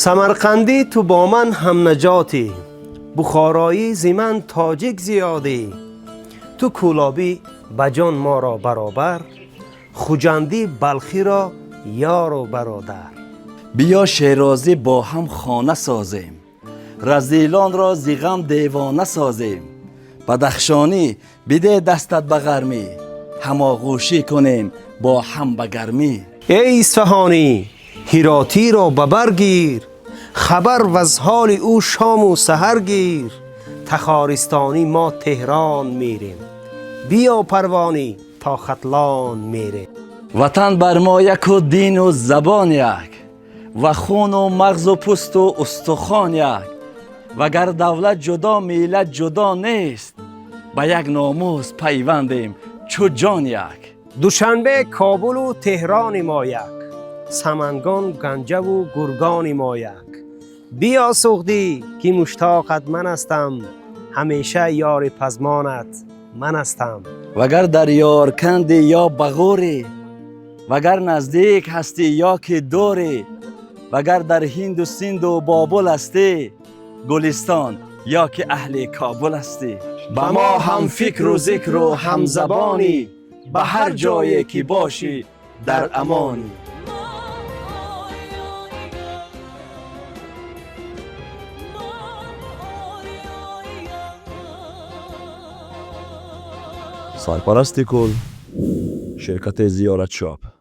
Самарқандӣ, ту бо ман ҳамнаҷотӣ, бухороӣ, зи ман тоҷик зиёдӣ, ту кӯлобӣ, ба ҷон моро баробар, хуҷандӣ, балхиро ёру бародар. Биё, шерозӣ, бо ҳам хона созем, разилонро зи ғам девона созем. Бадахшонӣ, биде дастат ба ғармӣ, ҳамоғӯшӣ кунем бо ҳам ба гармӣ. Эй исфаҳонӣ, ҳиротиро ба бар гир, хабар ваз ҳоли ӯ шому саҳар гир. Тахористонӣ, мо Теҳрон мерем, биё, парвонӣ, то Хатлон мерем. Ватан бар мо яку, дину забон як ва хуну мағзу пӯсту устухон як. Вагар давлат ҷудо, миллат ҷудо нест, ба як номус пайвандем чу ҷон як. Душанбе, Кобулу Теҳрони мо як, Самангон, Ганҷаву Гургони мо як. Биё, суғдӣ, ки муштоқат ман ҳастам, ҳамеша ёри пазмонат ман ҳастам. Вагар дар Ёрканди ё Бағурӣ, вагар наздик ҳастӣ ё ки дурӣ, вагар дар Ҳинду Синду Бобул ҳастӣ, Гулистон ё ки аҳли Кобул ҳастӣ, ба мо ҳам фикру зикру ҳамзабонӣ, ба ҳар ҷое ки бошӣ, дар амонӣ. Сарпарасти кул ширкати Зиёратшоп.